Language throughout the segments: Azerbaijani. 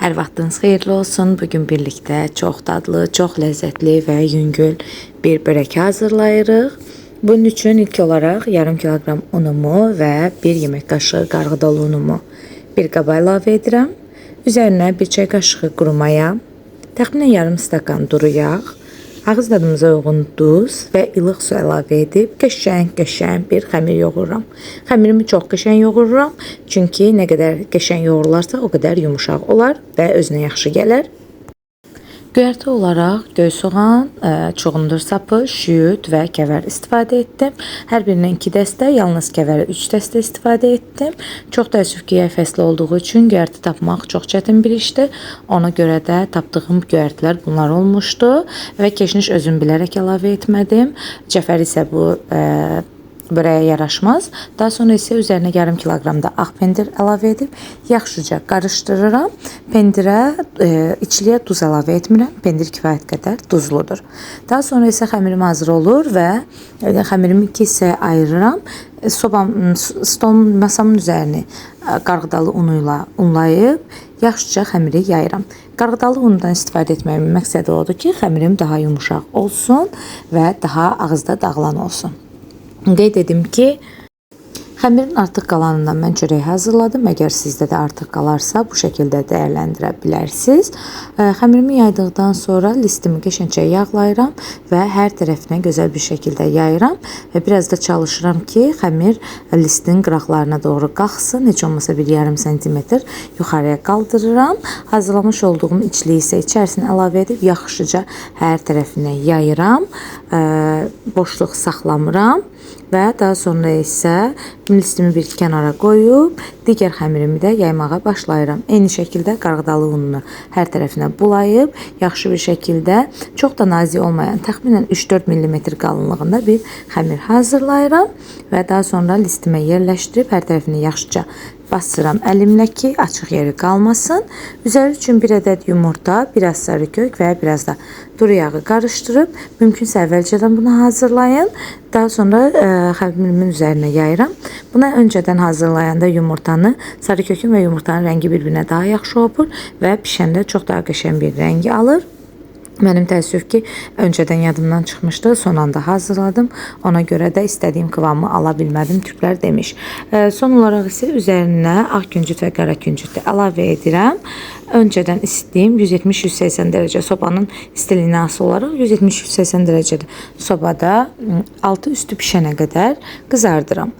Hər vaxtınız xeyirli olsun. Bugün birlikdə çox dadlı, çox ləzzətli və yüngül bir börək hazırlayırıq. Bunun üçün ilk olaraq yarım kiloqram unumu və bir yemək qaşığı qarğıdalı unumu bir qaba əlavə edirəm. Üzərinə bir çay qaşığı quru maya, təxminən yarım stəkan duru yağ, ağız dadımıza uyğun duz və ilıq su əlavə edib qəşəng-qəşəng bir xəmir yoğururam. Xəmirimi çox qəşəng yoğururam, çünki nə qədər qəşəng yoğurularsa o qədər yumuşaq olar və özünə yaxşı gələr. Göyərti olaraq göy soğan, çuğundur sapı, şüyüd və kəvər istifadə etdim. Hər birindən 2 dəstə, yalnız kəvəri 3 dəstə istifadə etdim. Çox təəssüf ki, yay fəsli olduğu üçün göyərti tapmaq çox çətin bir işdir. Ona görə də tapdığım göyərtilər bunlar olmuşdu və keşniş özüm bilərək əlavə etmədim. Cəfər isə bu börəyə yaraşmaz. Daha sonra isə üzərinə yarım kiloqram da ağ pendir əlavə edib yaxşıca qarışdırıram. Pendirə, içliyə duz əlavə etmirəm. Pendir kifayət qədər duzludur. Daha sonra isə xəmirim hazır olur və xəmirimi iki hissəyə ayırıram. Sobam, stolun, masamın üzərini qarğıdalı unuyla unlayıb yaxşıca xəmiri yayıram. Qarğıdalı unundan istifadə etməyimin məqsədi odur ki, xəmirim daha yumuşaq olsun və daha ağızda dağılan olsun. Qeyd edim ki, xəmirin artıq qalanından mən çörək hazırladım. Əgər sizdə də artıq qalarsa bu şəkildə dəyərləndirə bilərsiniz. Xəmirimi yaydıqdan sonra listimi qəşəngcə yağlayıram və hər tərəfinə gözəl bir şəkildə yayıram və biraz da çalışıram ki, xəmir listin qıraqlarına doğru qalxsın. Heç olmasa bir yarım santimetr yuxarıya qaldırıram. Hazırlamış olduğum içliyi isə içərisinə əlavə edib yaxşıca hər tərəfinə yayıram. Boşluq saxlamıram və daha sonra isə listimi bir kənara qoyub digər xəmirimi də yaymağa başlayıram. Eyni şəkildə qarğıdalı ununu hər tərəfinə bulayıb yaxşı bir şəkildə çox da nazik olmayan təxminən 3-4 mm qalınlığında bir xəmir hazırlayıram və daha sonra listimə yerləşdirib hər tərəfini yaxşıca bastıram əlimlə ki, açıq yeri qalmasın. Üzəri üçün bir ədəd yumurta, biraz sarı kök və biraz da duru yağı qarışdırıb, mümkünsə əvvəlcədən bunu hazırlayın. Daha sonra xəmirimin üzərinə yayıram. Buna öncədən hazırlayanda yumurtanı, sarı kökün və yumurtanın rəngi bir-birinə daha yaxşı hopur və pişəndə çox daha qəşəng bir rəngi alır. Mənim təəssüf ki, öncədən yadımdan çıxmışdı, son anda hazırladım. Ona görə də istədiyim kıvamı ala bilmədim, türklər demiş. Son olaraq isə üzərinə ağ küncüt və qara küncüt də əlavə edirəm. Öncədən isitdiyim 170-180 dərəcə sobanın istiliyinə asılı olaraq 170-180 dərəcədə sobada altı üstü pişənə qədər qızardıram.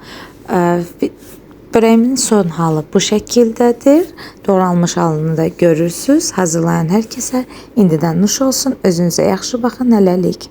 Börəyimin son halı bu şəkildədir. Doğranmış halını da görürsünüz. Hazırlayan hər kəsə indidən nuş olsun. Özünüzə yaxşı baxın. Hələlik.